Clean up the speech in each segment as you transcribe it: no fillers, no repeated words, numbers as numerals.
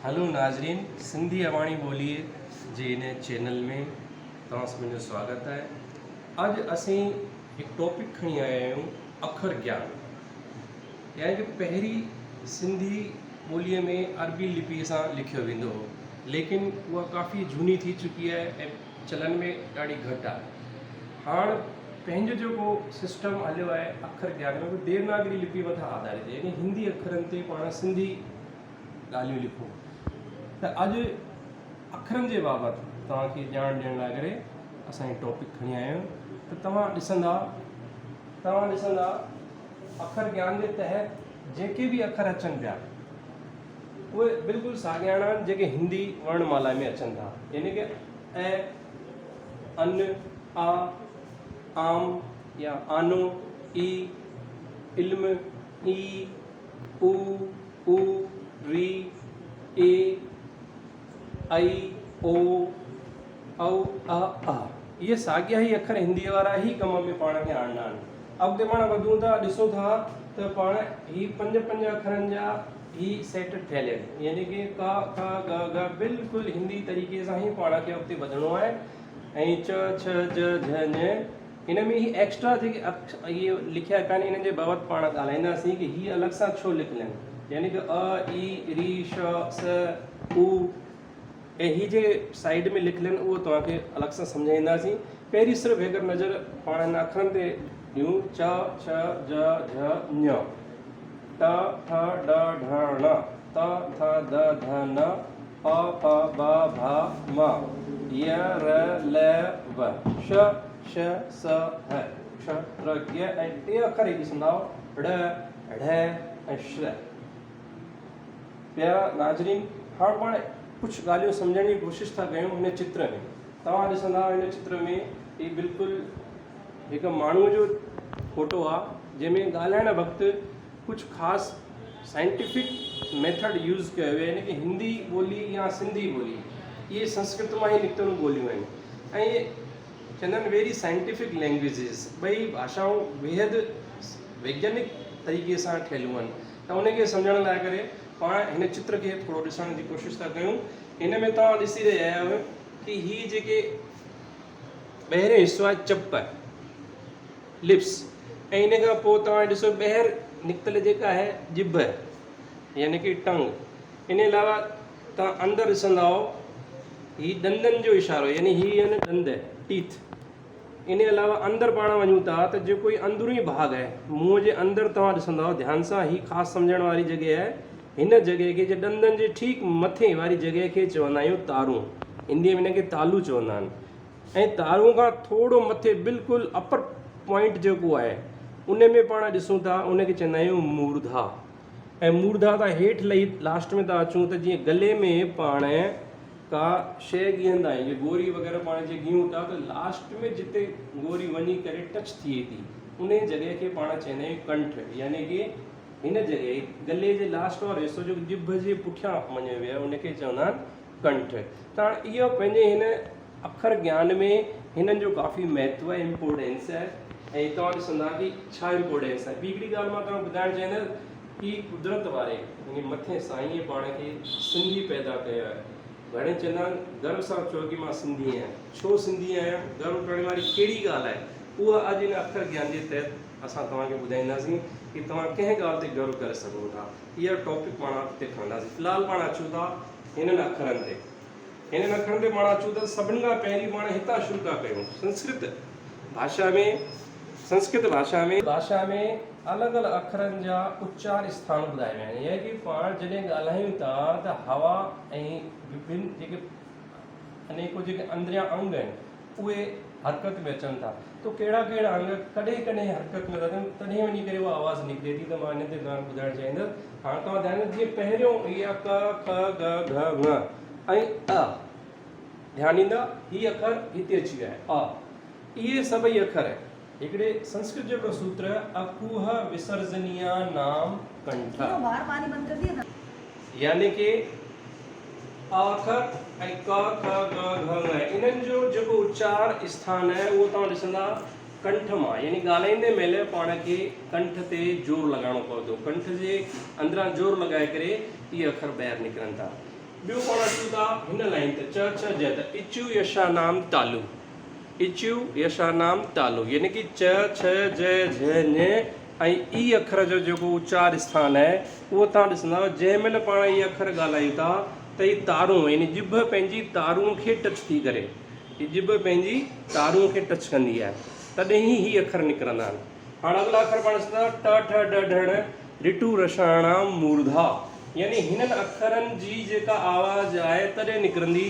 هلو ناظرين سنڌي اباڻي ٻوليء جي هن چينل ۾ توهان سڀني جو سواگت آهي. اڄ اسين هڪ ٽاپڪ کڻي آيا آهيون اکر گيان يعني ڪه پهرين سنڌي ٻوليء ۾ عربي لپيء سان لکيو ويندو هو ليڪن اها ڪافي جهوني ٿي چڪي آهي ۽ چلن ۾ ڏاڍي گهٽ آهي. هاڻ پنهنجو جيڪو سسٽم هليو آهي اکر گيان ۾ اهو ديوناگري لپي مٿان آڌارت آهي يعني هندي اکرن تي پاڻ سنڌي ڳالهيون لکون ته اڄ اکرن جي بابت توهان کي ڄاڻ ڏيڻ لاء ڪري اسان هي ٽاپڪ کڻي آيا آهيون ته توهان ڏسندا توهان ڏسندا اکر گيان جي تحت جيڪي به اکر اچن پيا اهي بلڪل ساڳياڻا آهن جيڪي هندي ورڻ مالا ۾ اچن ٿا يعني ڪه اي ان آ آم يا آنو اي علم اي او، او، ري، اي، اي، او، او، ا، آ. اهي ساڳيا ئي اکر هنديء وارا ئي ڪم ۾ پاڻ کي آڻڻا آهن. اڳتي پاڻ وڌون ٿا، ڏسون ٿا ته پاڻ هي پنج پنج اکرن جا هي سيٽ ٺهيل آهن. يعني ڪي ڪ،ک، گ، گهه بلڪل هندي طريقي سان ئي پاڻ کي اڳتي وڌڻو آهي ۽ چ، ڇ، ج، جهه، ڃ هن ۾ هي ايڪسٽرا جيڪي اهي لکيا پيا آهن انهن جي بابت پاڻ ڳالهائينداسين ڪي هي الڳ سان ڇو لکيل آهن يعني ڪه ا، اي، ري، ش، س، او ۽ هي جيڪي سائيڊ ۾ لکيل آهن اهو توهان کي الڳ سان سمجهائينداسين پهرين صرف هيڪر نظر پاڻ هن اکرن تي ڏيون چ، ڇ، ج، جهه، ڃ، ٽ، ٺ، ڊ، ڍ، ڻ، ت، ٿ، د، ڌ، ن، پ، پ، ب، ڀ، م، ي، ر، ل، و، ش، ش، س، ه، ڇ، تر، گ ۽ ٽي اکر هي ڏسندائو ڙ، ڙ ۽ شر. پيارا ناظرين هاڻ پاڻ ڪجهه ڳالهيون سمجهڻ جي ڪوشش ٿا ڪيون هن چتر ۾ توهان ڏسندا هن چتر ۾ هي بلڪل هڪ ماڻهوء جو فوٽو آ جنهن ۾ ڳالهائڻ وقت ڪجهه خاص سائنٽيفڪ ميٿڊ يوز ڪيو ويو آهي يعني ڪه هندي ٻولي يا سنڌي ٻولي اهي سنسڪرت مان ئي نڪتل ٻوليون آهن ۽ اهي چوندا آهن ويري سائنٽيفڪ لينگويجز ٻئي ڀاشائون بيحد ويگيانڪ طريقي سان ٺهيلون آهن ته ان کي سمجهڻ لاء ڪري پاڻ هن چتر کي ٿورو ڏسڻ جي ڪوشش ٿا ڪيون هن ۾ توهان ڏسي رهيا آهيو ڪي هي جيڪي ٻاهريون حصو آهي چپ Lips، ۽ ان کان پوء توهان ڏسو ٻاهر نڪتل جيڪا آهي ڄڀ يعني ڪي Tongue. ان علاوه توهان اندر ڏسندائو هي ڏندن جو اشارو يعني هي آهن ڏند Teeth. ان علاوه اندر پاڻ وڃون ٿا ته جيڪو هي اندروني ڀاڳ آهي منهن جي اندر توهان ڏسندائو ڌيان سان هي خاص سمجهڻ واري جڳهه آهي هن جڳهه کي جي ڏندن جي ٺيڪ مٿي واري جڳهه کي چوندا آهيون تارون هندي ۾ هن کي تالو چوندا آهن ۽ تارون کان ٿورو مٿي بلڪل اپر پوائنٽ جيڪو آهي ان ۾ پاڻ ڏسون ٿا ان کي چوندا آهيون مورڌا ۽ مورڌا تان هيٺ لهي لاسٽ ۾ ٿا اچون ته جيئن گلي ۾ پاڻ ڪا شيء ڳيهندا آهيون جيئن گوري وغيره پاڻ جيئن ڳيهون ٿا ته لاسٽ ۾ جتي گوري وڃي ڪري ٽچ ٿئي ٿي ان جڳهه کي پاڻ چوندا آهيون ڪنٺ يعني ڪي هن جڳهه گلي جي لاسٽ وارو حصو جيڪو ڄڀ جي پٺيان مڃيو ويو آهي ان کي چوندا آهن ڪنٺ. ته هاڻ اهو پنهنجي هن اکر گيان ۾ هنن جو ڪافي مهتو آهي امپورٽينس آهي ۽ توهان ڏسندا ڪي ڇا امپورٽينس آهي. ٻي هڪڙي ڳالهه مان توهان کي ٻڌائڻ چاهيندس ڪي قدرت واري يعني مٿين سائينء پاڻ کي سنڌي پيدا ڪيو آهي. گهڻي چوندا آهن گرو سان چئو ڪي مان سنڌي آهيان. ڇو سنڌي آهيان؟ گرو ڪرڻ واري ڪهڙي ڳالهه آهي؟ اها اڄ هن اکر گيان جي تحت اسان توهان کي ٻڌائينداسين ڪي توهان ڪنهن ڳالهه تي گرو ڪري سگهو ٿا. اها ٽاپڪ پاڻ اڳتي کڻنداسين. في الحال پاڻ اچون ٿا هنن اکرن تي. هنن اکرن تي پاڻ اچون ته سڀني کان پهرين پاڻ هتان شروع ٿا ڪيون. سنسڪرت ڀاشا ۾ سنسڪرت ڀاشا ۾. ڀاشا ۾ الڳ الڳ اکرن جا اچار اسٿان ٻڌايا ويا آهن. يعني ڪي پاڻ جڏهن ڳالهايون ٿا ته هوا ۽ وڀن جيڪي انيڪو جيڪي اندريان انگ آهن اهي حرڪت ۾ اچن ٿا ته ڪهڙا ڪهڙا انگ ڪڏهن ڪڏهن حرڪت ۾ ٿا اچن تڏهن وڃي ڪري اها آواز نڪري ٿي ته مان ان تي توهان کي ٻڌائڻ چاهيندس هاڻ توهان ڌيان ڏيو جيئن پهريون هي آهي ڪ خ گ گهه ڱ ۽ ا ڌيان ڏيندا هي اکر هتي اچي ويا آهي ا اهي سڀئي اکر هڪڙي سنسڪرت جو هڪڙو سوتر اڪوهه وسرجنيا نام ڪنٺ. يعني ڪي ا اکر ۽ ڪ، خ، گ، گهه، ڱ انهن جو جيڪو اچار اسٿان آهي اهو توهان ڏسندا ڪنٺ مان يعني ڳالهائيندي مهل پاڻ کي ڪنٺ تي زور لڳائڻو پوندو ڪنٺ جي اندران زور لڳائي ڪري اهي اکر ٻاهر نڪرن ٿا. ٻيو پاڻ اچون ٿا هن لائين تي چ ڇ ج ته اچو يشانام تالو اچو يشانام تالو يعني ڪي چ ڇ ج جھ ڃ ۽ اي اکر جو جيڪو اچار اسٿان آهي اهو توهان ڏسندا جنهن مهل پاڻ اهي اکر ڳالهايون ٿا ته هي تارون يعني ڄڀ پنهنجي تارون کي ٽچ ٿي ڪري هي ڄڀ پنهنجي تارون کي ٽچ ڪندي آهي تڏهن ئي هي اکر نڪرندا آهن. هاڻ اڳلا اکر پاڻ ڏسندا ٽ ٺ ڊ ڍ ڻ رٽو رشاڻام مورڌا يعني هنن اکرن جي جيڪا آواز آهي تڏهن نڪرندي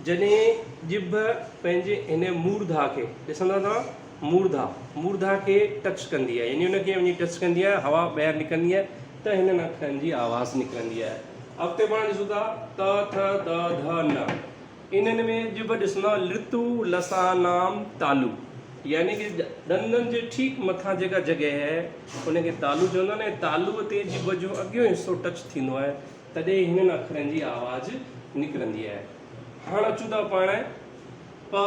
جڏهن ڄڀ پنهنجي هن مورڌا کي ڏسندا توهان مورڌا مورڌا کي ٽچ ڪندي آهي يعني ان کي وڃي ٽچ ڪندي آهي هوا ٻاهر نڪرندي آهي ته هنن اکرن جي آواز نڪرندي آهي. اڳتي پاڻ ڏسون ٿا ت ٿ د ڌ ن انهن ۾ ڄڀ ڏسندا لتو لسانام تالو يعني ڪي ڏندن جي ٺيڪ مٿان جيڪا جڳهه آهي ان کي تالو چوندا آهن ۽ تالوء تي ڄڀ جو اڳيون حصو ٽچ ٿيندو آهي تڏهن هنن اکرن جي آواز نڪرندي آهي. هاڻ اچون ٿا پاڻ پ،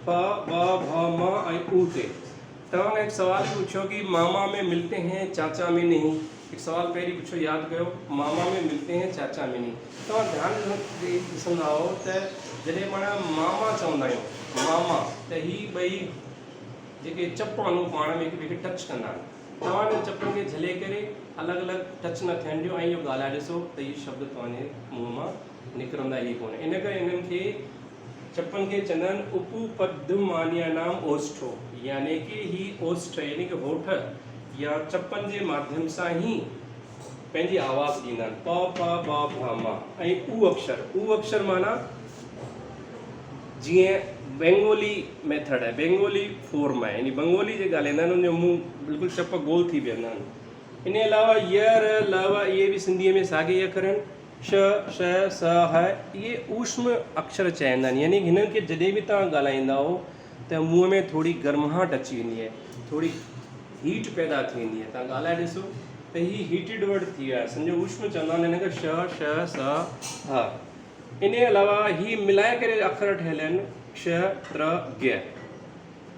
ف، ب، ڀ، م ۽ او تي. توهان کان هڪ سوال به پڇيو ڪي ماما ۾ ملتي هين چاچا ۾ نهين هڪ سوال پهرين پڇيو ياد ڪيو ماما ۾ ملتي هين چاچا ۾ نهين توهان ڌيان ڏئي ڏسندا هو ته جڏهن پاڻ ماما چوندا آهيون ماما ته هي ٻئي جيڪي چپ آهن اهي پاڻ ۾ هڪ ٻئي کي ٽچ ڪندا آهن توهان انهن چپن کي جهلي ڪري الڳ الڳ ٽچ نه ٿيڻ ڏيو ۽ اهو ڳالهائي ڏسو ته اهي شبد توهان جي منهن مان نڪرندا ئي ڪونه ان ڪري انهن کي چپن کي چوندا آهن اپوپڌمانيانام اوسٺو يعني ڪي هي اوسٺ يعني ڪي هوٺ يا چپن جي ماڌيم سان ئي پنهنجي آواز ڏيندا آهن پ پ ب ڀ م ۽ او اڪشر او اڪشر معنيٰ جيئن بينگولي ميٿڊ آهي بينگولي فورم آهي يعني بنگولي جي ڳالهائيندا آهن ان جو منهن بلڪل چپ گول ٿي ويهندا آهن ان جي علاوه ي ر ل و اهي به سنڌيء ۾ ساڳي ئي اکر آهن ش، ش، س، ه اهي اوشم اڪشر چئندا آهن يعني هنن کي جڏهن به توهان ڳالهائيندا آهيو ته منهن ۾ ٿوري گرماهٽ اچي ويندي آهي ٿوري هيٽ پيدا ٿي ويندي آهي توهان ڳالهائي ڏسو ته هي هيٽيڊ ورڊ ٿي ويا سمجهو اوشم چوندا آهن هن کي ش، ش، س، ه ان جي علاوه هي ملائي ڪري اکر ٺهيل آهن ش، تر، گ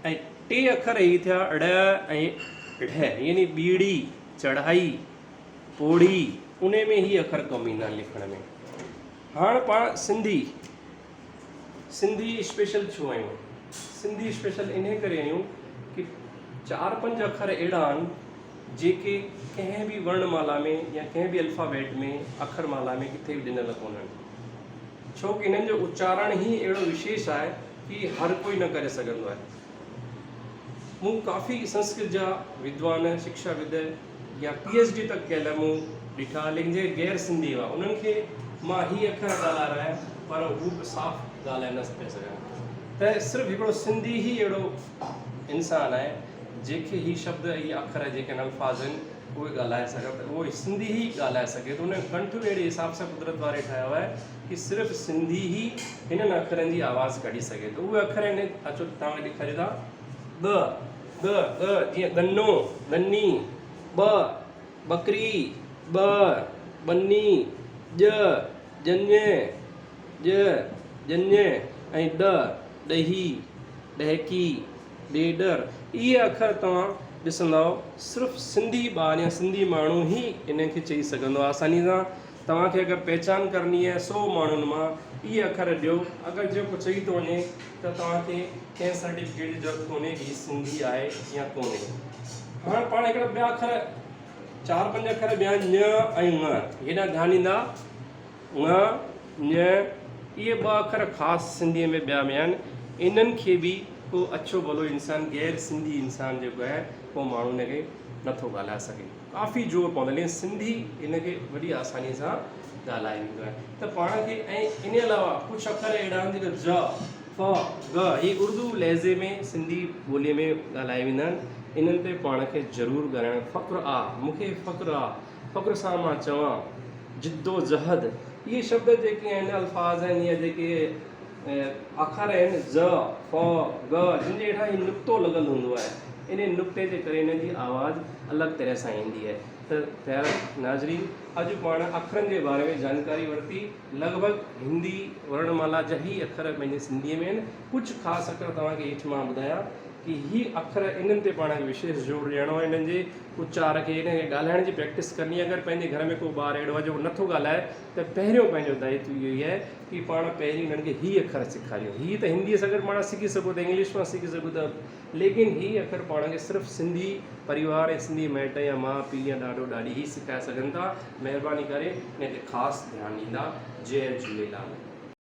۽ ٽي اکر هي ٿيا ڙ ۽ ڍ يعني ٻيڙي، چڙهائي، پوڙهي، انهي ۾ هي اکر ڪم ايندا آهن لکڻ ۾. هاڻ پاڻ سنڌي، سنڌي اسپيشل ڇو آهيون؟ سنڌي اسپيشل انهي ڪري آهيون ڪي چار پنج اکر اهڙا آهن جيڪي ڪنهن به ورڻ مالا ۾ يا ڪنهن به الفابيٽ ۾ اکر مالا ۾ ڪٿي به ڏنل ڪونهن. ڇو ڪي انهن جو اچارڻ ئي اهڙو وشيش آهي ڪي هر ڪوئي نه ڪري سگهندو آهي. مون ڪافي سنسڪرت جا ودوان، شڪشا ود يا پي ايڇ ڊي تڪ ڪيل مون ڏٺا ليڪن جيڪي غير سنڌي هئا انهن کي مان هي اکر ڳالهارايا پر هو به صاف ڳالهائي نه پيا سگهن ته صرف هڪڙو سنڌي ئي اهڙو انسان آهي جنهن کي هي شبد هي اکر جيڪي آهن الفاظ آهن اهي ڳالهائي سگهن ته اهو سنڌي ئي ڳالهائي سگهي ٿو ان جو ڪنٺ به اهڙي حساب سان قدرت واري ٺاهيو آهي ڪي صرف سنڌي ئي هنن اکرن جي آواز ڪڍي سگهي ٿو اهي اکر آهن اچو توهان کي ڏيکاريون ٿا ٻه ڳ، ڳ، جيئن ڳنو، ڳني، ٻ، ٻڪري، ٻ، ٻني، ڄ، ڄڃ، ڄ، ڄڃ ۽ ڏ، ڏهي، ڏهڪي، ڏيڏر. اهي اکر توهان ڏسندؤ صرف سنڌي ٻار يا سنڌي ماڻهو ئي انهن کي چئي سگهندو آساني سان. توهان کي اگر پهچان ڪرڻي آهي سو ماڻهن مان اهي اکر ڏيو اگر جيڪو چئي ٿو وڃي ته توهان کي ڪنهن سرٽيفڪيٽ جي ضرورت ڪونهي ڪي هي سنڌي آهي يا ڪونهي. هاڻ پاڻ هڪڙا ٻيا اکر چار پنج اکر ٻيا ڃ ۽ ڱ هيڏانهن ڌيان ڏيندا ڱ ڃ اهي ٻه اکر خاص سنڌيء ۾ ٻيا ۾ آهن انهن کي به ڪو اڇو ڀلو انسان غير سنڌي انسان جيڪو آهي ڪو ماڻهو ان کي نٿو ڳالهائي سگهي. ڪافي زور پوندو آهي ليڪن سنڌي ان کي وڏي آساني سان ڳالهائي ويندو آهي ته پاڻ کي ۽ ان علاوه ڪجهه اکر اهڙا آهن جيڪي ج، ف، گ هي اردو لهجي ۾ سنڌي ٻولي ۾ ڳالهايا ويندا آهن انهن تي پاڻ کي ضرور ڳالهائڻ فخر آ مون کي فخر آ فخر سان مان چوان جدوجهد اهي شبد جيڪي آهن الفاظ آهن يا جيڪي اکر آهن ز، ف، گ جن جي هيٺان هي نقطو لڳل هوندو آهي انهي نقطي جي ڪري انهن جي آواز الڳ طرح سان ايندي آهي ته پيارا ناظرين اڄ پاڻ اکرن جي باري ۾ جانڪاري ورتي لڳ ڀڳ هندي ورڻ مالا جا هي اکر پنهنجي سنڌي ۾ آهن ڪجهه خاص اکر توهان کي هيٺ مان ٻڌايا. ڪي هي اکر انهن تي پاڻ کي وشيش زور ڏيڻو آهي انهن جي اچار کي انهن کي ڳالهائڻ جي پريڪٽس ڪرڻي آهي اگر پنهنجي گهر ۾ ڪو ٻار اهڙو آهي جيڪو نٿو ڳالهائي ته پهريون پنهنجو دائتو اهو ئي آهي ڪي پاڻ پهرين انهن کي هي اکر سيکاريون هي ته هنديء سان گڏ پاڻ سکي سگهو ٿا انگلش مان سکي سگهو ٿا ليڪن هي اکر پاڻ کي صرف سنڌي پريوار ۽ سنڌي مائٽ يا ماء پيء يا ڏاڏو ڏاڏي هي سکائي سگهن ٿا مهرباني ڪري ان تي خاص ڌيان ڏيندا جئي جهوليلال.